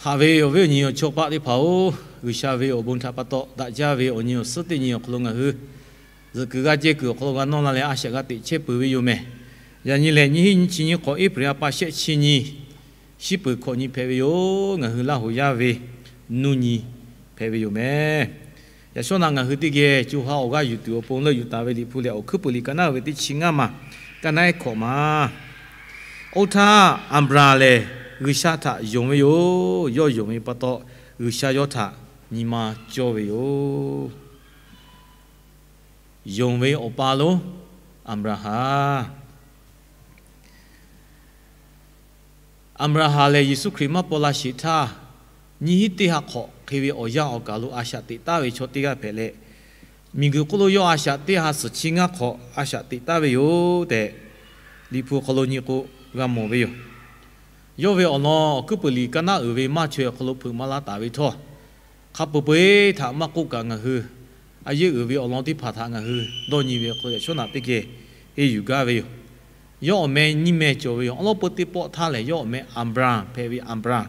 Haꞈ ve awˬ viˉ awˬ nyi awˬ chawˇ paˆ teˇ hpaˍ-oˬ, G'uiˬsha ve awˬ bon htaꞈ pa taw daꞈ jaˇ ve awˬ nyi awˬ suhˉ teˇ nyi awˬ hk'aw lo ngaˬ hui zuhꞈ kuiˬ g'aˇ jehˇ kuiˬ awˬ hk'aw lo g'a nawˇ la leh a shaꞈ g'a teꞈ chehˇ peuˬ ve yoˬ mehˬ. Yaꞈ nyi lehˬ, nyiˇ hinˉ nyiˇ chi nyiˇ hk'awꞈ April ha pa shehˆ chi nyi, shiˉ peuˬ hkawꞈ nyi hpehꞈ ve yoˬ. Ngaˬ hui Laˇ hoˍ yaˇ ve nuˇ nyi hpehꞈ ve yoˬ mehˬ. Yaꞈ shawˉ naꞈ ngaˬ hui teˇ geh co ha awˬ g'aˇ yuˬ tuˬ awˬ pon leuˆ yuˬ taˍ ve Liꞈ hpu lehˬ, Awˬ hkuiˉ puiˍ liꞈ ka naˉ uiˍ ve teˇ chi ngaˇ maˬ, ka naˉ ehˉ hkawꞈ maˬ. Oˇ htaˇ Aˍbraˍhanˍ lehˬ G'uiˬsha htaꞈ yonˍ ve yoˬ. Yawˇ yonˍ ve pa taw, G'uiˬsha yawˇ htaꞈ nyi ma cawˇ ve yoˬ. Yonˍ ve awˬ pa lonˉ Aˍbraˍhanˍ. Aˍbraˍhanˍ lehˬ, Yeˍsuˆ Hkriꞈ maˇ paw la sheˍ htaˇ, nyiˇ hinˉ teˇ ha hk'awꞈ hk'e ve awˬ yanˇ awˬ kaˬ lo a shaꞈ teꞈ taˉ ve chaw teˇ g'aˇ hpehꞈ leh, miˬguiˬ hk'oˆ lo yawˇ a shaꞈ teˇ ha suhˍ chi ngaˇ hk'awꞈ a shaꞈ teꞈ taˉ ve yoˬ tehꞈ, Liꞈ hpu hk'aw lo nyi k'o g'a mawˬ ve yoˬ. Yawˇ ve awˬ lawn Awˬ hkuiˉ puiˍ liꞈ ka naˉ uiˍ ve maˇ chaweh awˬ hk'aw lo hpeuꞈ maˍ laˇ taˍ ve htawˇ, hk'a peu-eˬ htaꞈ maˇ k'oˆ kaꞈ ngaˬ hui a yeˇ uiˍ ve awˬ lawn teˇ hpaˍ htaꞈ ngaˬ hui dawˇ nyi ve hk'e, yaꞈ shawˉ naꞈ teˇ geh henˇ yuˬ gaˇ ve yoˬ. Yawˇ awˬ meh nyiˇ meh cawˬ ve yoˬ. Awˬ lawn peu teˇ pawˆ htaˇ lehˬ, yawˇ awˬ meh Aˍbraˍhanˍ hpehꞈ ve. Aˍbraˍhanˍ,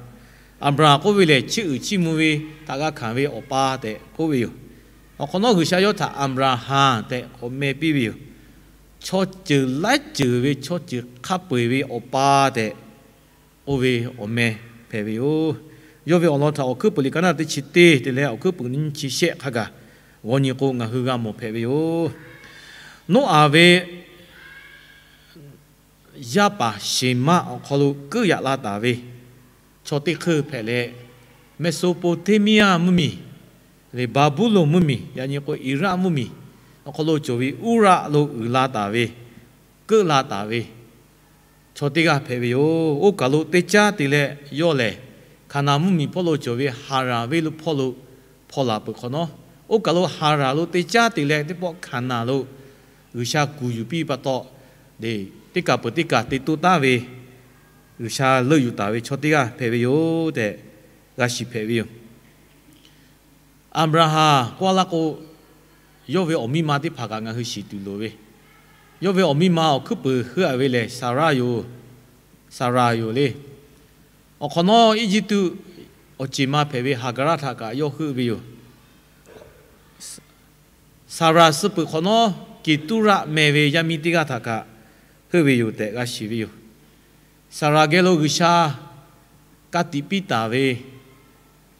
Aˍbraˍhanˍ k'oˆ ve lehˬ, chiˇ uiˍ chiˇ mvuh ve htaꞈ g'a hkanˍ ve awˬ pa tehꞈ k'oˆ ve yoˬ. Awˬ hk'awꞈ nawˉ G'uiˬsha yawˇ htaꞈ Aˍbraˍhanˍ tehꞈ k'awꞈ meh piˇ ve yoˬ. Chaw ceuˬ laiˉ ceuˬ ve chaw ceuˬ hk'a peu-eˬ ve awˬ pa tehꞈ k'oˆ ve awˬ meh hpehꞈ ve yoˬ. Yawˇ ve awˬ lawn htaꞈ Awˬ hkuiˉ puiˍ liꞈ ka naˉ teˇ chi teˇ te leh Awˬ hkuiˉ puiˍ nyiˇ chi shehˆ hk'a gaˬ g'aw nyi k'o, ngaˬ hui g'a mawˬ hpehꞈ ve yoˬ. Noˉaꞈ ve yaˇ paˍ Sheˍmaˆ awˬ hk'aw lo keuˆ yaꞈ la taˍ ve chaw teˇ hk'euˇ hpehꞈ leh, Meˍsoˍpoˍteˇmiˇyaˇ mvuhˇmiˬ lehˬ, Baˍbuˍlonˍ mvuhˇmiˬ, yaꞈ nyi k'o Iˍraˆ mvuhˇmiˬ awˬ hk'aw lo cawˬ ve Uˇraˆ lo uiˍ la taˍ ve, keuˆ la taˍ ve chaw teˇ g'aˇ hpehꞈ ve yoˬ. Oˇ kaˬ lo teˇ caˉ te leh yawˇ lehˬ, Hkaˍnanˍ mvuhˇmiˬ hpawˇ lo cawˬ ve Haˍraˍ venˇ lo hpawˇ lo hpaw laˬ peuˬ hk'awꞈ nawˉ, oˇ kaˬ lo Haˍraˍ lo teˇ caˉ te leh teˇ pawˆ Hkaˍnanˍ lo G'uiˬsha kuˬ yuˬ piˇ pa taw, teˇ kaˬ peuˬ teˇ kaˬ te toˇ taˍ ve G'uiˬsha leuˆ yuˬ taˍ ve chaw teˇ g'aˇ hpehꞈ ve yoˬ tehꞈ g'a shiˍ hpehꞈ ve yoˬ. Aˍbraˍhanˍ k'oˆ laˇ k'o, yawˇ ve awˬ miˇ ma teˇ hpaˍ kaꞈ ngaˬ hui shiˍ tuˬ loˍ ve. Yawˇ ve awˬ miˇ ma awˬ hkuiˉ puiˍ heuˆ-a ve lehˬ, Saˍraˆ yoˬ. Saˍraˍ yoˬ le. Awˬ hk'awꞈ nawˉ Eˇjiˇtuꞈ awˬ ceˬ ma hpehꞈ ve Haˍgaˍraˆ htaꞈ kaꞈ yawˇ heuˆ ve yoˬ. Saˍraˍ suh peuˬ hk'awꞈ nawˉ, Keˍtuˇraˆ meh ve yaˇ miˇ teˇ g'aˇ htaꞈ kaꞈ heuˆ ve yoˬ tehꞈ g'a shiˍ ve yoˬ. Saˍraˍ geh lo G'uiˬsha ka tiꞈ piˇ taˍ ve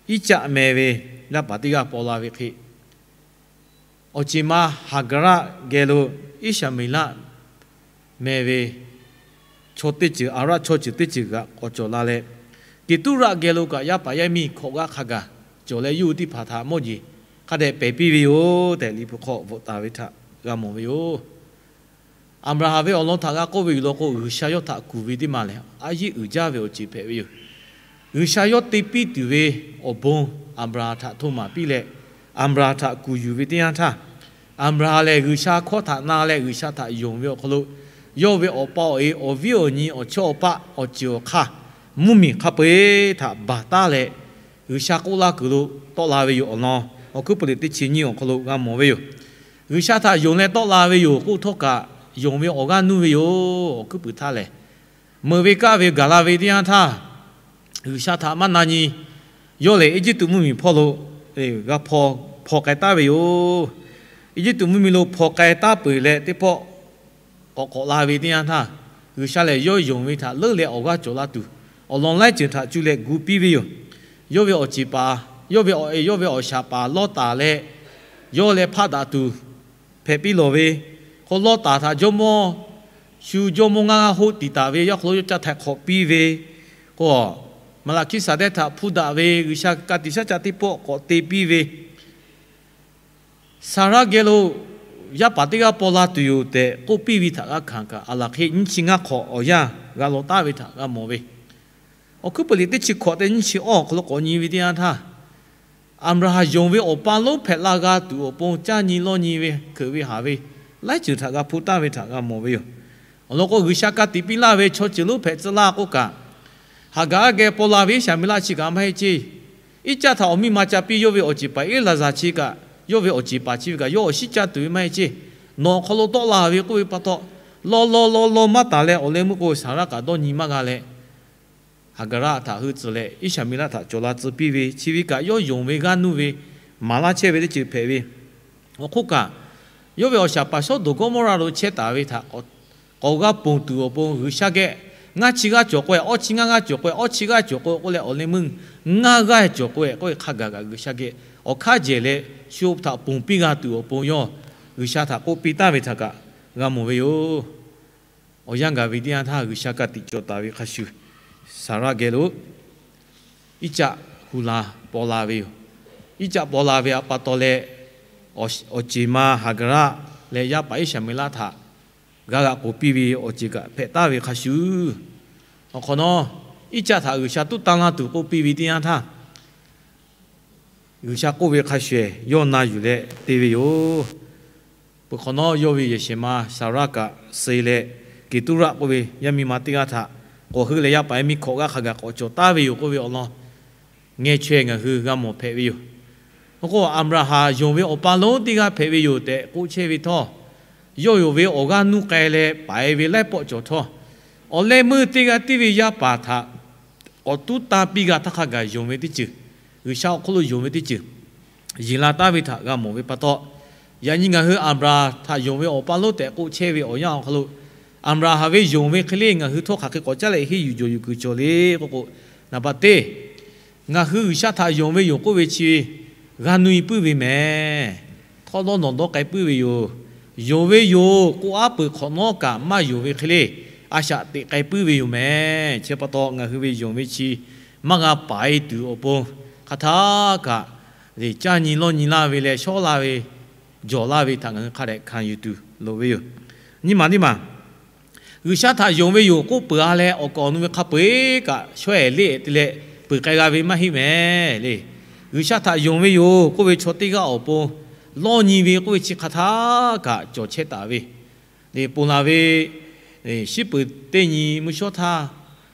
Iˉcaˆ meh ve yaˇ paˍ teˇ g'aˇ paw la ve hk'e, awˬ ceˬ ma Haˍgaˍraˆ geh lo Iˉshaˍmeˍlaˆ meh ve chaw teˇ ceuˬ, Aˍraˆ chaw ceuˬ teˇ ceuˬ kaꞈ k'awꞈ cawˬ la leh, Keˍtuˇraˆ geh lo kaꞈ yaˇ paˍ yaˇ miˇ hkawꞈ g'aˇ hk'a gaˬ cawˬ leh, yawˇ hui teˇ hpaˍ htaꞈ mawˇ jeˬ hk'a dehꞈ pehˬ piˇ ve yoˬ tehꞈ Liꞈ hpu hk'aw bvuhꞈ taˍ ve htaꞈ g'a mawˬ ve yoˬ. Aˍbraˍhanˍ ve awˬ lawn htaꞈ g'a k'oˆ ve yoˬ law k'o, G'uiˬsha yawˇ htaꞈ kuˬ ve teˇ maˬ lehˬ, a yeˇ uiˍ jaˇ ve awˬ ceuˬ hpehꞈ ve yoˬ. G'uiˬsha yawˇ te piˇ tuˬ ve awˬ bon Aˍbraˍhanˍ htaꞈ hto maˍ piˇ leh, Aˍbraˍhanˍ htaꞈ kuˬ yuˬ ve teˇ yanˇ htaˇ, Aˍbraˍhanˍ lehˬ G'uiˬsha hkawˇ htaꞈ na leh G'uiˬsha htaꞈ yonˍ ve awˬ hk'aw lo, yawˇ ve awˬ pa awˬ e, awˬ viˉ awˬ nyi, awˬ chawˇ awˬ paˆ, awˬ ceuˬ awˬ hk'aˇ, mvuhˇmiˬ hk'a peu-eˬ htaꞈ baˬ taˉ leh, G'uiˬsha k'oˆ laˇ kuiˬ lo tawˆ la ve yoˬ. Awˬ lawn Awˬ hkuiˉ puiˍ liꞈ teˇ chi nyiˇ awˬ hk'aw lo g'a mawˬ ve yoˬ. G'uiˬsha htaꞈ yonˍ leh tawˆ la ve yoˬ k'oˆ htawˇ kaꞈ, yonˍ ve awˬ g'aˇ nuˇ ve yoˬ. Awˬ hkuiˉ puiˍ htaˇ lehˬ, meuꞈ ve kaˇ ve gaˬ la ve teˇ yanˇ htaˇ, G'uiˬsha htaꞈ maˇ na nyi. Yawˇ lehˬ Eˇjiˇtuꞈ mvuhˇmiˬ hpawˇ lo g'a hpaw, hpaw k'ai taˉ ve yoˬ. Eˇjiˇtuꞈ mvuhˇmiˬ lo hpaw k'ai taˉ peuˬ leh teˇ pawˆ k'awꞈ k'awꞈ la ve teˇ yanˇ htaˇ, G'uiˬsha lehˬ yawˇ yonˍ ve htaꞈ leuˉ leh awˬ g'aˇ cawˬ la tuˬ, awˬ lawn laiˉ ceuˬ htaꞈ cuˇ leh gu piˇ ve yoˬ. Yawˇ ve awˬ ceˬ paˍ, yawˇ ve awˬ e, yawˇ ve awˬ shaˍ paˍ Lawˇtaˍ leh yawˇ leh hpaˆ daꞈ tuˬ hpehꞈ piˇ lawˬ ve, k'o Lawˇtaˍ htaꞈ jawˇmawˇ, shu jawˇmawˇ ngaˇ g'aˇ hoˆ tiˍ taˍ ve, yaˇ hk'aw lo yawˇ caˇ htaiˍ hk'awꞈ piˇ ve, k'o Maˍlaˍhkiˇsaˍdehˇ htaꞈ hpu daꞈ ve, G'uiˬsha ka tiꞈ shaˉ caˆ teˇ pawˆ k'awꞈ te piˇ ve, Saˍraˆ geh lo yaˇ paˍ teˇ g'aˇ paw la tuˬ yoˬ tehꞈ k'oˆ piˇ ve htaꞈ g'a hkanˍ kaꞈ, aˬ laˬ hk'e nyiˇ chi ngaˇ hk'awꞈ awˬ yanˇ g'a law taˍ ve htaꞈ g'a mawˬ ve. Awˬ hkuiˉ puiˍ liꞈ teˇ chi hkawꞈ tehꞈ nyiˇ chi awˇ awˬ hk'aw lo k'awꞈ nyi ve teˇ yanˇ htaˇ, Aˍbraˍhanˍ yonˍ ve awˬ pa lonˉ hpehꞈ la g'a tuˬ awˬ pon caˇ nyi lawˇ nyi ve, hkeuꞈ ve haˍ ve, laiˉ ceuˬ htaꞈ g'a hpu taˍ ve htaꞈ g'a mawˬ ve yoˬ. Awˬ lawn k'o, G'uiˬsha ka tiꞈ piˇ laˇ ve chaw ceuˬ lonˉ hpehꞈ tcuh laˇ k'oˆ kaꞈ, Haˍgaˍraˆ geh paw la ve Iˉshaˍmeˍlaˆ chi kaꞈ maˇ heˆ ceˇ. Iˉcaˆ htaꞈ awˬ miˇ ma ca piˇ yawˇ ve awˬ ceˬ paˍ Eˇlaˍzaˍ chi kaꞈ, yawˇ ve awˬ ceˬ paˍ chi ve kaꞈ yawˇ awˬ shiˉ caˇ tuˬ ve maˇ heˆ ceˇ. Nawˬ awˬ hk'aw lo tawˆ la ve k'oˆ ve pa taw, law law law law maˇ taˍ leh awˬ leh meuˇ k'o Saˍraˆ kaꞈ dawˇ nyi maˇ g'a leh, Haˍgaˍraˆ htaꞈ hui tcuh leh Iˉshaˍmeˍlaˆ htaꞈ cawˬ la tcuh piˇ ve, chi ve kaꞈ yawˇ yonˍ ve g'aˇ nuˇ ve maˍ laˇ chehˇ ve teˇ ceuˬ hpehꞈ ve. Awˬ hk'oˆ kaꞈ, yawˇ ve awˬ shaˍ paˍ Sawˉdonˍ Gawˇmawˇraˆ lo chehˇ taˍ ve htaꞈ k'awꞈ g'a ponˬ tuˬ awˬ pon G'uiˬsha geh, ngaˇ chi g'aˇ cawˬ k'o-e, awˇ chi ngaˇ g'aˇ cawˬ k'o-e, awˇ chi g'aˇ cawˬ k'o-e k'oˆ leh awˬ leh meuˇ ngaˇ g'aˇ cawˬ k'o-e k'oˆ ve hk'a gaˬ kaꞈ G'uiˬsha geh awˬ hk'aˇ jehˬ leh shu htaꞈ ponˬ piˇ g'a tuˬ awˬ pon yawˇ G'uiˬsha htaꞈ k'oˆ piˇ taˍ ve htaꞈ kaꞈ g'a mawˬ ve yoˬ. Awˬ yanˇ gaˬ ve teˇ yanˇ htaˇ, G'uiˬsha ka tiꞈ cawˬ taˍ ve hk'a shuˍ, Saˍraˆ geh lo Iˉcaˆ hu la paw la ve yoˬ. Iˉcaˆ paw la ve a pa taw leh, awˬ ceˬ ma Haˍgaˍraˆ leh yaˇ paˍ Iˉshaˍmeˍlaˆ htaꞈ g'a g'aꞈ k'oˍ piˇ ve awˬ ceuˬ kaꞈ hpehꞈ taˍ ve hk'a shuˍ, awˬ hk'awꞈ nawˉ Iˉcaˆ htaꞈ G'uiˬsha tuˉ tanˇ laˇ tuˬ k'oˆ piˇ ve teˇ yanˇ htaˇ, G'uiˬsha k'oˆ ve hk'a shuˍ yawˇ na yuˬ leh te ve yoˬ. Peuˬ hk'awꞈ nawˉ yawˇ ve yehˬ shehˍ ma Saˍraˆ kaꞈ suh leh, Keˍtuˇraˆ k'oˆ ve yaˇ miˇ ma teˇ g'aˇ htaꞈ k'awꞈ heuˆ leh, yaˇ paˍ yaˇ miˇ hkawꞈ g'aˇ hk'a gaˬ k'awꞈ cawˬ taˍ ve yoˬ k'oˆ ve awˬ lawn ngeh chaweh ngaˬ hui g'a mawˬ hpehꞈ ve yoˬ. Awˬ k'o, Aˍbraˍhanˍ yonˍ ve awˬ pa lonˉ teˇ g'aˇ hpehꞈ ve yoˬ tehꞈ k'oˆ chehˇ ve htawˇ, yawˇ yonˍ ve awˬ g'aˇ nuˇ k'ai leh paiˍ ve laiˉ pawˆ cawˬ htawˇ, awˬ leh meuˇ teˇ g'aˇ tiˇ ve yaˇ paˍ htaꞈ k'awꞈ tuˉ tanˇ piˇ g'a htaˇ hk'a gaˬ yonˍ ve teˇ ceuˬ, G'uiˬsha awˬ hk'oˆ lo yonˍ ve teˇ ceuˬ yeˬ la taˍ ve htaꞈ g'a mawˬ ve pa taw, yaꞈ nyi ngaˬ hui Aˍbraˍhanˍ htaꞈ yonˍ ve awˬ pa lonˉ tehꞈ k'oˆ chehˇ ve awˬ yanˇ awˬ hk'aw lo, Aˍbraˍhanˍ ve yonˍ ve hk'e le ngaˬ hui htawˇ hk'aˬ hk'e k'awꞈ caˉ leh henˇ yuˬ jawˬ yuˬ kuiˬ cawˬ le k'oˆ k'o, naˍ baꞈ teˇ ngaˬ hui G'uiˬsha htaꞈ yonˍ ve yoˬ k'oˆ ve chi g'a nuˇ-e puiˉ ve mehˍ. Htawˇ dawˇ nawˬ dawˇ k'ai puiˉ ve yoˬ. Yonˍ ve yoˬ k'oˆ aˉ peuˬ hk'awꞈ nawˉ kaꞈ maˇ yonˍ ve hk'e le, a shaꞈ teꞈ k'ai puiˉ ve yoˬ mehˍ. Chi pa taw ngaˬ hui ve yonˍ ve chi maˇ g'a paˍ-e tuˬ awˬ pon hk'aˬ htaˇ kaꞈ caˇ nyi lawˇ nyi laˇ ve leh shawˉ laˇ ve, jawˬ laˇ ve htaꞈ ngaˬ hui hk'a dehꞈ hkanˍ yuˬ tuˬ loˍ ve yoˬ. Nyi maˬ teˇ maˬ G'uiˬsha htaꞈ yonˍ ve yoˬ k'oˆ peuˬ-a leh, awˬ kaˍ awˬ nu ve hk'a peu-eˬ kaꞈ shawˉ-ehˍ leˇ-ehˍ te leh peuˬ k'ai g'a ve maˇ heˆ mehˍ le. G'uiˬsha htaꞈ yonˍ ve yoˬ k'oˆ ve chaw teˇ g'aˇ awˬ pon lawˇ nyi ve k'oˆ ve chi hk'aˬ htaˇ kaꞈ cawˬ chehˇ taˍ ve le. Ponˬ laˬ ve shiˉ peuˍ teˇ nyi mvuhˇ shawˉ htaˇ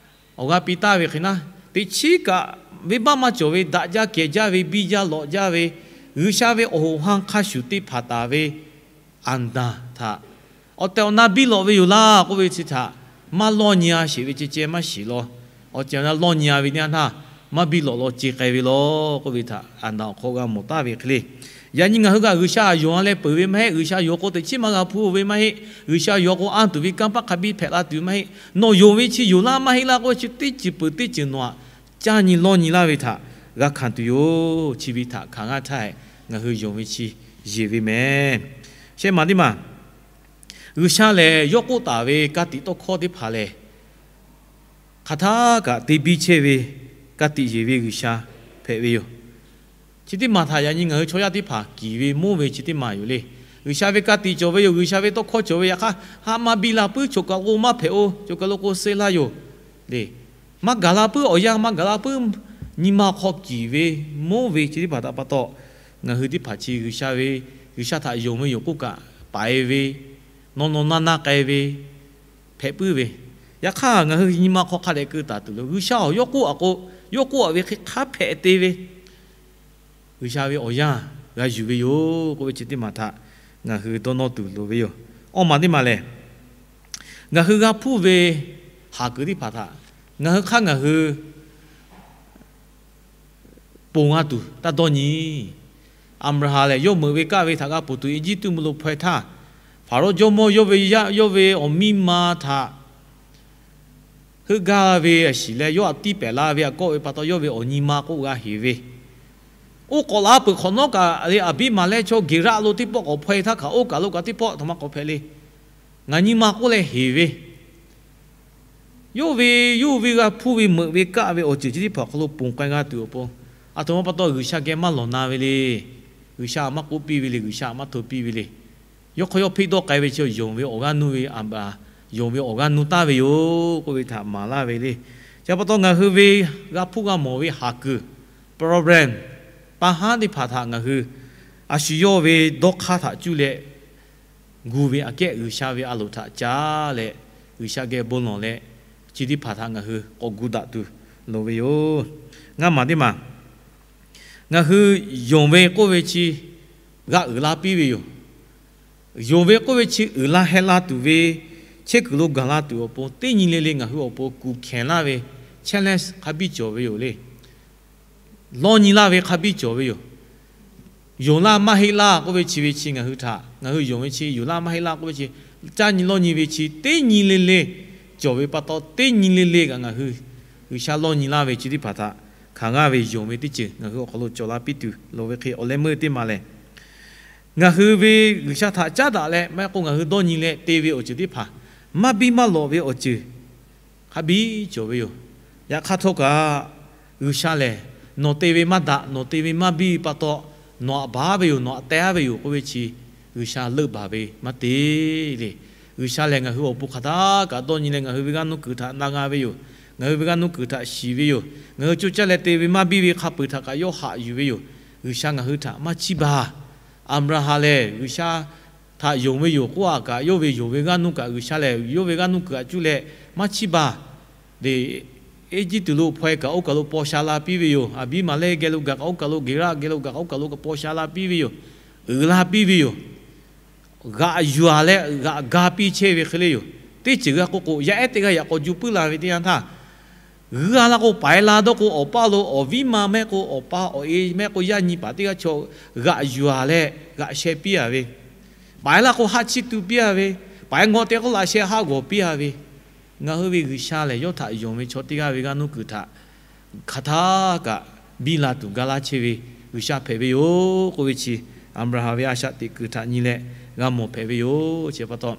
awˬ g'aˇ piˇ taˍ ve hk'e naˉ, teꞈ chiˉ kaꞈ venˇbaˆ maˇ cawˬ ve daꞈ jaˇ kehˬ jaˇ ve biˇ jaˇ lawꞈ jaˇ ve G'uiˬsha ve awˬ hoꞈ ha hk'a shuˍ te hpanˍ taˍ ve Aˍdanˍ htaꞈ awˬ tehˬ awˬ na biˇ lawꞈ ve yoˬ laˇ k'oˆ ve chi htaꞈ maˇ lawˇ nyi-a sheˍ ve ceh ceh maˇ shiˍ law. Awˬ ceh awˬ na lawˇ nyi-a ve teˇ yanˇ htaˇ maˇ biˇ lawꞈ law ce k'ai ve law k'oˆ ve htaꞈ Aˍdanˍ awˬ hk'aw g'a mawˬ taˍ ve hk'e le. Yaꞈ nyi ngaˬ hui kaꞈ G'uiˬsha yonˍ-a leh peuˬ ve maˇ heˆ. G'uiˬsha yonˍ k'o teꞈ chiˉ maˇ g'a hpuˇ ve maˇ heˆ. G'uiˬsha yonˍ k'o anˇ tuˬ ve kanˇ paˆ hk'a biˇ hpehꞈ la tuˬ maˇ heˆ. Nawˬ yonˍ ve chi yoˬ laˇ maˇ heˆ laˇ k'oˆ ve chi teˇ ceuˬ peuˬ teˇ ceuˬ nawˬ htaꞈ caˇ nyi lawˇ nyi laˇ ve htaꞈ g'a hkanˍ tuˬ yoˬ. Chi ve htaꞈ hkanˍ g'aˇ htaˇ, ngaˬ hui yonˍ ve chi yeˬ ve mehˍ. Shehˆ maˬ teˇ maˬ, G'uiˬsha lehˬ yawˇ k'oˆ taˍ ve ka tiꞈ tawˇ hkawˇ teˇ hpaˍ lehˬ, hk'aˬ htaˇ kaꞈ te biˇ chehˇ ve, ka tiꞈ yeˬ ve G'uiˬsha hpehꞈ ve yoˬ. Chi teˇ maˬ htaꞈ yaꞈ nyi ngaˬ hui chaw yaˇ teˇ hpaˍ kiˍ ve monˇ ve chi teˇ maˬ yoˬ le. G'uiˬsha ve ka tiꞈ cawˬ ve yoˬ. G'uiˬsha ve tawˇ hkawˇ cawˬ ve, yaꞈ hk'aˇ haꞈ maˇ biˇ la puiˉ, choˬ kaˬ lo k'o maˇ hpehꞈ-o, choˬ kaˬ lo k'o suh laˇ yoˬ le. Maˇ gaˬ la puiˉ, awˬ yanˇ maˇ gaˬ la puiˉ, nyi ma hk'aw kiˍ ve monˇ ve chi teˇ hpaˍ htaꞈ pa taw, ngaˬ hui teˇ hpaˍ chi G'uiˬsha ve, G'uiˬsha htaꞈ yonˍ ve yoˬ k'oˆ kaꞈ paiˍ ve, nawˇ nawˇ naˇ naˇ k'ai ve, hpehꞈ puiˉ ve. Yaꞈ hk'aˇ ngaˬ hui nyi ma hk'aw hk'a dehꞈ keu taˍ tuˬ lo, G'uiˬsha awˬ yawˇ k'oˆ-a k'o, yawˇ k'oˆ-a ve hk'e hk'a hpehꞈ te ve, G'uiˬsha ve awˬ yanˇ g'a yuˬ ve yoˬ k'oˆ ve chi teˇ maˬ htaꞈ ngaˬ hui dawˇ nawˇ tuˬ loˍ ve yoˬ. Awˇ maˬ teˇ maˬ lehˬ, ngaˬ hui g'a hpuˇ ve haˍ kuiˬ teˇ hpaˍ htaꞈ ngaˬ hui hk'aˇ ngaˬ hui ponˬ g'a tuˬ taˇ dawˇ nyi. Aˍbraˍhanˍ lehˬ yawˇ meuꞈ ve kaˆ ve htaꞈ g'a ponˬ tuˬ Eˇjiˇtuꞈ mvuhˇ lo hpaw-e htaˇ, Hpaˍrawˇ jawˇmawˇ yawˇ ve yaˇ, yawˇ ve awˬ miˇ ma htaꞈ heuˆ gaˇ ve a shiˍ leh, yawˇ htaꞈ tiˇ pehˍ la ve aꞈ kawˆ ve pa taw, yawˇ ve awˬ nyi ma k'oˆ g'a heˍ ve. Oˇ k'awꞈ la peuˬ hk'awꞈ nawˉ kaꞈ le, Aˍbiˇmaˍlehˇ chaw Geˍraˆ lo teˇ pawˆ k'awꞈ hpaw-e htaˇ hk'aˬ, oˇ kaˬ lo kaꞈ teˇ pawˆ htaꞈ ma k'awꞈ hpehꞈ le. Ngaˬ nyi ma k'oˆ leh heˍ ve, yawˇ ve, yawˇ ve g'a hpuˇ ve meuꞈ ve kaˆ ve awˬ ceuˬ chi teˇ hpaˍ awˬ hk'aw lo ponˬ k'ai g'a tuˬ awˬ pon, aˬ htoꞈ ma pa taw G'uiˬsha geh maˇ lawˬ na ve le. G'uiˬsha maˇ k'oˆ piˇ ve le. G'uiˬsha maˇ hto piˇ ve le. Yawˇ hk'aw yawˇ hpeˆ dawˇ k'ai ve chi yonˍ ve awˬ g'aˇ nuˇ ve, Aˍbraˍhanˍ yonˍ ve awˬ g'aˇ nuˇ taˍ ve yoˬ k'oˆ ve htaꞈ maˍ laˇ ve le. Chi pa taw ngaˬ hui ve g'a hpuˇ g'a mawˬ ve haˍ kuiˬ, problem, pa haˉ teˇ hpaˍ htaꞈ ngaˬ hui a shu yawˇ ve dawˇ hk'aˇ htaꞈ cuˇ leh gu ve aꞈ kehˉ G'uiˬsha ve a loˍ htaꞈ caˉ leh, G'uiˬsha geh bon lawˬ leh, chi teˇ hpaˍ htaꞈ ngaˬ hui k'awꞈ gu daꞈ tuˬ loˍ ve yoˬ. Ngaˇ maˬ teˇ maˬ, ngaˬ hui yonˍ ve k'oˆ ve chi g'a uiˍ la piˇ ve yoˬ. Yonˍ ve k'oˆ ve chi uiˍ la heh la tuˬ ve, chehˇ kuiˬ lo gaˬ la tuˬ awˬ pon teˇ nyi le le ngaˬ hui awˬ pon kuˬ hkehˍ laˇ ve, challenge hk'a biˇ cawˬ ve yoˬ le. Lawˇ nyi laˇ ve hk'a biˇ cawˬ ve yoˬ. Yonˍ laˇ maˇ heˆ laˇ k'oˆ ve chi ve chi ngaˬ hui htaꞈ, ngaˬ hui yonˍ ve chi yonˍ laˇ maˇ heˆ laˇ k'oˆ ve chi, caˇ nyi lawˇ nyi ve chi teˇ nyi le le cawˬ ve pa taw, teˇ nyi le le kaꞈ ngaˬ hui G'uiˬsha lawˇ nyi laˇ ve chi teˇ hpaˍ htaꞈ hkanˍ g'aˇ ve yonˍ ve teˇ ceuˬ ngaˬ hui awˬ hk'aw lo cawˬ la piˇ tuˬ loˍ ve hk'e awˬ leh meuˇ teˇ ma lehˬ, ngaˬ hui ve G'uiˬsha htaꞈ caˉ daꞈ leh maˇ heˆ k'o ngaˬ hui dawˇ nyi leh te ve awˬ ceuˬ teˇ hpaˍ maˇ biˇ maˇ lawꞈ ve awˬ ceuˬ hk'a biˇ cawˬ ve yoˬ. Yaꞈ hk'aˇ htawˇ kaꞈ, G'uiˬsha lehˬ nawˬ te ve maˇ daꞈ, nawˬ te ve maˇ biˇ ve pa taw, nawˬ htaꞈ baˬ ve yoˬ, nawˬ htaꞈ teh-a ve yoˬ k'oˆ ve chi, G'uiˬsha leuˆ baˬ ve maˇ te le. G'uiˬsha lehˬ ngaˬ hui awˬ pon hk'aˬ htaˇ kaꞈ dawˇ nyi leh ngaˬ hui ve g'aˇ nuˇ kuiˬ htaꞈ na g'a ve yoˬ. Ngaˬ hui ve g'aˇ nuˇ kuiˬ htaꞈ shiˍ ve yoˬ. Ngaˬ hui coˇ caˇ leh te ve maˇ biˇ ve hk'a peu-eˬ htaꞈ kaꞈ yawˇ haꞈ yuˬ ve yoˬ. G'uiˬsha ngaˬ hui htaꞈ maˇ chiˇ baˬ. Aˍbraˍhanˍ lehˬ G'uiˬsha htaꞈ yonˍ ve yoˬ k'oˆ-a kaꞈ, yawˇ ve yonˍ ve g'aˇ nuˇ kaꞈ G'uiˬsha lehˬ yawˇ ve g'aˇ nuˇ kuiˬ htaꞈ cuˇ leh maˇ chiˇ baˬ. Lehˬ, Eˇjiˇtuꞈ lo hpaw-e kaꞈ oˇ kaˬ lo paw sha la piˇ ve yoˬ. Aˍbiˇmaˍlehˇ geh lo gaˬ kaꞈ oˇ kaˬ lo, Geˍraˆ geh lo gaˬ kaꞈ oˇ kaˬ lo paw sha la piˇ ve yoˬ. Uiˍ la piˇ ve yoˬ. G'aꞈ yuˬ-a leh g'aꞈ ga piˇ chehˇ ve hk'e le yoˬ. Teˇ ceuˬ g'a k'oˆ k'o, yaˇ ehˉ teˇ g'aˇ yaꞈ k'aw juˇ puiˉ la ve teˇ yanˇ htaˇ, g'uiˇ-a laˇ k'o, paiˍ la dawˇ k'o, awˬ paˇ lo awˬ viˉ ma mehˆ k'o, awˬ pa awˬ e mehˆ k'o, yaˇ nyi paˍ teˇ g'aˇ chaw g'aꞈ yuˬ-a leh g'aꞈ sheh piˇ-a ve, paiˍ laˇ k'o haˆ chiˇ tu piˇ-a ve, paiˍ ngawˆ te k'o laꞈ sheh haˆ g'awˬ piˇ-a ve, ngaˬ hui ve G'uiˬsha lehˬ yawˇ htaꞈ yonˍ ve chaw teˇ g'aˇ ve g'aˇ nuˇ kuiˬ htaꞈ hk'aˬ htaˇ kaꞈ biˇ la tuˬ ga laˇ chehˇ ve G'uiˬsha hpehꞈ ve yoˬ k'oˆ ve chi, Aˍbraˍhanˍ ve a shaꞈ teꞈ kuiˬ htaꞈ nyi leh g'a mawˬ hpehꞈ ve yoˬ. Chi pa taw,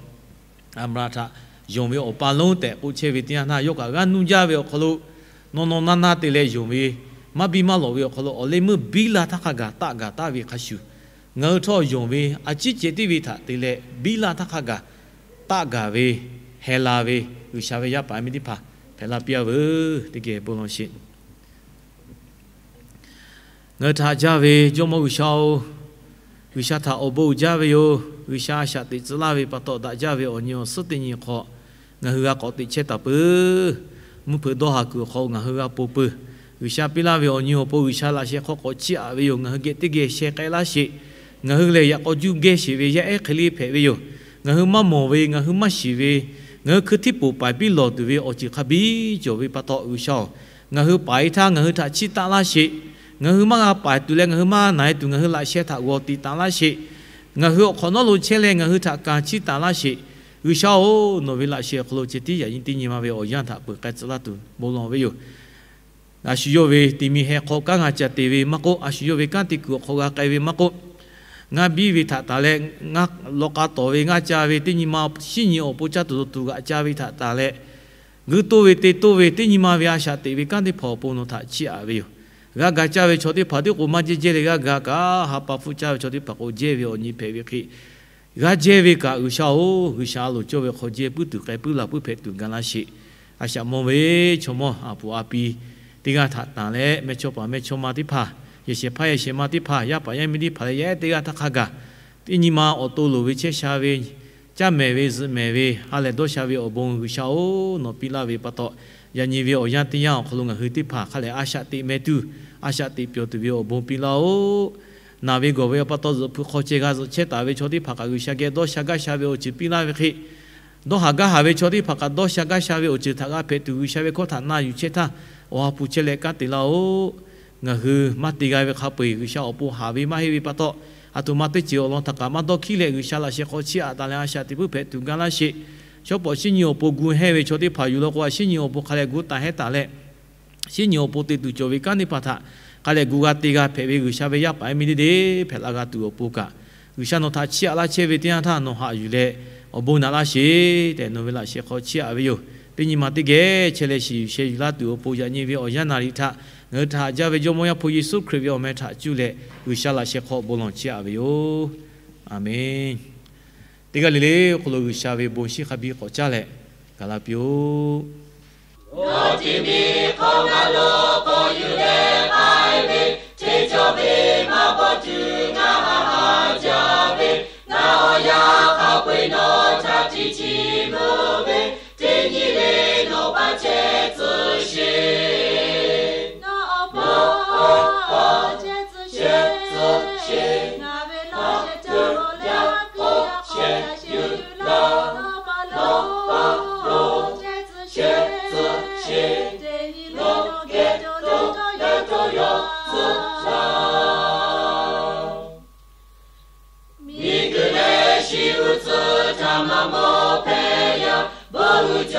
Aˍbraˍhanˍ htaꞈ yonˍ ve awˬ pa lonˉ tehꞈ k'oˆ chehˇ ve teˇ yanˇ htaˇ, yawˇ kaꞈ g'aˇ nuˇ jaˇ ve awˬ hk'aw lo nawˬ nawˬ na na te leh yonˍ ve, maˇ biˇ maˇ lawꞈ ve awˬ hk'aw lo awˬ leh meuˇ biˇ la htaˇ hk'a gaˬ taˆ gaˬ taˆ ve hk'a shuˍ, ngaˬ hui htawˇ yonˍ ve a ciˉ ceh tiˉ ve htaꞈ te leh biˇ la htaˇ hk'a gaˬ taˆ gaˬ ve, heh la ve G'uiˬsha ve yaˇ paˍ yaˇ miˇ teˇ hpaˍ hpehꞈ la piˇ-a veuˬ. Teˇ geh bon lawˬ sheˍ. Ngaˬ hui htaꞈ jaˇ ve Jawˇmawˇ G'uiˬsha-oˬ, G'uiˬsha htaꞈ awˬ bon uiˍ jaˇ ve yoˬ. G'uiˬsha a shaꞈ teꞈ tcuh laˇ ve pa taw, daꞈ jaˇ ve awˬ nyi awˬ suhˉ teˇ nyi hk'aw ngaˬ hui g'a k'awꞈ teꞈ chehˇ taˍ peuˬ. Mvuhˇ hpeuꞈ dawˇ haˍ kuiˬ awˬ hk'aw ngaˬ hui g'a pon peuˬ. G'uiˬsha piˇ laˇ ve awˬ nyi awˬ pon G'uiˬsha laꞈ sheh hk'aw k'awꞈ chiˇ aꞈ ve yoˬ. Ngaˬ hui geh teˇ geh sheh k'ai laˇ sheˍ. Ngaˬ hui lehˬ yaꞈ k'aw juˇ geh sheˍ ve yaˇ ehˉ hk'e le hpehꞈ ve yoˬ. Ngaˬ hui maˇ mawˬ ve, ngaˬ hui maˇ shiˍ ve, ngaˬ hui hkui htiˇ poˬ paiˍ piˇ lawˬ tuˬ ve awˬ ceuˬ hk'a biˇ cawˬ ve pa taw, G'uiˬsha-oˬ, ngaˬ hui paiˍ-e htaˇ ngaˬ hui htaꞈ chiˇ taˆ laˇ sheˍ. Ngaˬ hui maˇ g'a paiˍ tuˬ leh ngaˬ hui maˇ na-e tuˬ ngaˬ hui laꞈ sheh htaꞈ g'awˬ tiꞈ taˍ laˇ sheˍ. Ngaˬ hui awˬ hk'awꞈ nawˉ lo chehˇ leh ngaˬ hui htaꞈ kanˍ chiˇ taˍ laˇ sheˍ. G'uiˬsha-oˬ, nawˬ ve laꞈ sheh awˬ hk'aw lo ceh tiˉ yaꞈ nyi teˇ nyi ma ve awˬ yanˇ htaꞈ peuˬ k'ai tcuh laˇ tuˬ bon lawˬ ve yoˬ. A shu yawˇ ve tiꞈ mi heh hk'aw kanˉ g'a ca te ve maˇ k'oˆ, a shu yawˇ ve kanˉ te kuiˬ awˬ hk'aw g'a k'ai ve maˇ k'oˆ, ngaˇ biˇ ve htaꞈ tanˬ leh, ngaˇ law k'a tawˍ ve ngaˇ ca ve teˇ nyi ma shinˉ nyi awˬ pon caˇ tuˬ dawˬ tuˬ g'aꞈ ca ve htaꞈ tanˬ leh, g'uiˇ toˇ ve te toˇ ve teˇ nyi ma ve a shaꞈ teꞈ ve kanˉ teˇ hpaˍ awˬ pon nawˬ htaꞈ chiˇ aꞈ ve yoˬ. G'a gaˬ caˇ ve chaw teˇ hpaˍ tiˉ k'o maˇ jehˇ jehˇ leh g'a gaˬ kaꞈ, ha pa hpfuhˆ caˇ ve chaw teˇ hpaˍ k'o jehˇ ve awˬ nyi hpehꞈ ve hk'e, g'a jehˇ ve kaꞈ G'uiˬsha-oˬ, G'uiˬsha a loˍ cawˇ ve hk'aw jehˇ puiˉ tuˬ k'ai puiˉ la puiˉ hpehꞈ tuˬ ga laˇ sheˍ. A shaꞈ mawˇ ve chaw mawˇ a puˍ a pi teˇ g'aˇ htaꞈ tanˬ leh, mehˇchawˇ paˍ mehˇchawˇma teˇ hpaˍ, yehˬ shehˍ hpaˇ yehˬ shehˍ ma teˇ hpaˍ, yaˇ paˍ yaˇ miˇ teˇ hpaˍ leh yaˇ ehˉ teˇ g'aˇ htaˇ hk'a gaˬ, teˇ nyi ma awˬ to loˍ ve chehˇ sha ve, caˇ mehˍ ve zuhꞈ mehˍ ve, ha lehˬ dawˇ sha ve awˬ bon G'uiˬsha-oˬ, nawˬ piˇ laˇ ve pa taw, yaꞈ nyi ve awˬ yanˇ teˇ yanˇ awˬ hk'aw lo ngaˬ hui teˇ hpaˍ hk'a lehˬ a shaꞈ teꞈ meh tuˬ, a shaꞈ teꞈ pyawˬ tuˬ ve awˬ bon piˇ laˇ-oˆ. Naˬ ve gawˬ ve pa taw zuhꞈ hpui hk'aw ceh g'a zuhꞈ chehˇ taˍ ve chaw teˇ hpaˍ kaꞈ G'uiˬsha geh dawˇ sha gaˇ sha ve awˬ ceuˬ piˇ laˇ ve hk'e, dawˇ haˍ gaˇ haˍ ve chaw teˇ hpaˍ kaꞈ dawˇ sha gaˇ sha ve awˬ ceuˬ htaꞈ g'a hpehꞈ tuˬ G'uiˬsha ve hkawˇ htaꞈ na yuˬ chehˇ htaˇ, awˬ ha hpu chehˇ leh kanˉ te laˇ-oˆ. Ngaˬ hui maˇ te g'a ve hk'a peu-eˬ G'uiˬsha awˬ pon haˍ ve maˇ heˆ ve pa taw, aˬ htoꞈ ma teˇ ceuˬ awˬ lawn htaꞈ kaꞈ maˇ dawˇ hkiˉ leh G'uiˬsha laꞈ sheh hk'aw chiˇ aꞈ taˍ leh a shaꞈ teꞈ puiˉ hpehꞈ tuˬ ga laˇ sheˍ. Shawˉ pawˍ shinˉ nyi awˬ pon gu hehnˇ ve chaw teˇ hpaˍ yuˬ law k'o, a shinˉ nyi awˬ pon hk'a lehˬ gu taˍ hehnˇ taˍ leh, shinˉ nyi awˬ pon te tuˬ cawˬ ve kanˉ teˇ hpaˍ htaꞈ hk'a lehˬ gu g'a te g'a hpehꞈ ve G'uiˬsha ve yaˇ paˍ yaˇ miˇ teˇ deˇ hpehꞈ la g'a tuˬ awˬ pon kaꞈ, G'uiˬsha nawˬ htaꞈ chiˇ aꞈ laˇ chehˇ ve teˇ yanˇ htaˇ nawˬ haꞈ yuˬ leh awˬ bon naꞈ laˇ sheˍ tehꞈ nawˬ ve laꞈ sheh hk'aw chiˇ aꞈ ve yoˬ. Teˇ nyi ma teˇ geh chehˇ leh shiˍ yuˬ sheh yuˬ laˇ tuˬ awˬ pon yaꞈ nyi ve awˬ yanˇ naˍ riˍ htaꞈ ngaˬ hui htaꞈ haꞈ jaˇ ve Jawˇmawˇ Yaˇ hpu Yeˍsuˆ Hkriꞈ ve awˬ meh htaꞈ cuˇ leh G'uiˬsha laꞈ sheh hk'aw bon lawˬ chiˇ aꞈ ve yoˬ. Aˬmenˍ. Teˇ g'aˇ le le awˬ hk'aw lo G'uiˬsha ve bon shinˉ hk'a biˇ k'awꞈ caˇ leh gaˬ la piˇ-oˆ. Awˬ ti mi hk'aw ngaˬ lo k'awꞈ yuˬ leh k'ai ve, teˇ cawˇ ve maˇ bawˬ tuˬ ngaˬ haꞈ haꞈ jaˇ ve, ngaˬ awˬ yanˇ hk'a peu-eˬ nawˬ htaꞈ tiꞈ chiˇ mvuh ve, teˇ nyi le nawˬ pa chehˇ tcuh sheˍ. Nawˬ pa chehˇ tcuh sheˍ. Ngaˬ ve laꞈ sheh caˇ lawˬ leh k'awꞈ chehˇ yuˬ laˇ. Nawˬ pa chehˇ tcuh sheˍ. Teˇ nyi le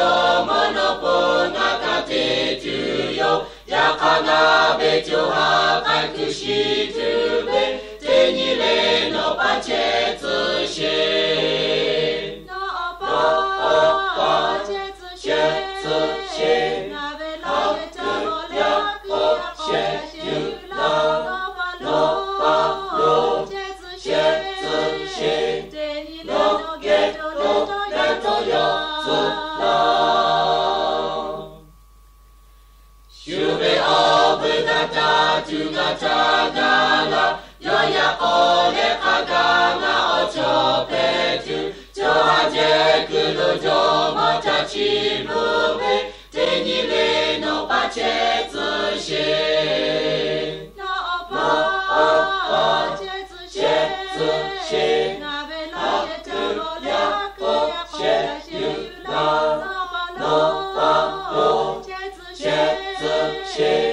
Mvuhˇ naw ma ngaˬ kaꞈ te tuˬ yoˬ. Yaꞈ hk'aˇ ngaˬ ve co ha k'ai kuiˬ shiˍ tuˬ ve, teˇ nyi le nawˬ paˇ chehˇ tcuh sheˍ. Nawˬ paˇ chehˇ tcuh sheˍ. Ngaˬ ve laˇ ve ca ma le a kuiˬ yaꞈ k'aw shehˍ yuˬ laˇ. Nawˬ paˇ lo chehˇ tcuh sheˍ. Teˇ nyi le nawˬ geh cawˬ leh tawˇ yaw tcuh laˇ. Shu ve awˬ vuiˬ g'a taˇ tuˬ g'a taˇ gaˇ laˇ. Yawˇ yaꞈ k'aw leh hk'a gaˬ ngaˬ awˬ chawˇ hpehꞈ tuˬ, co ha jehˬ kuiˬ lo jawˇ mawˇ caˇ chi bvuhꞈ ve, teˇ nyi le nawˬ paˇ chehˇ tcuh sheˍ. Nawˬ paˇ chehˇ tcuh sheˍ. Ngaˬ ve laˇ ve ca ma le a kuiˬ yaꞈ k'aw shehˍ yuˬ laˇ. Nawˬ paˇ lo chehˇ tcuh sheˍ.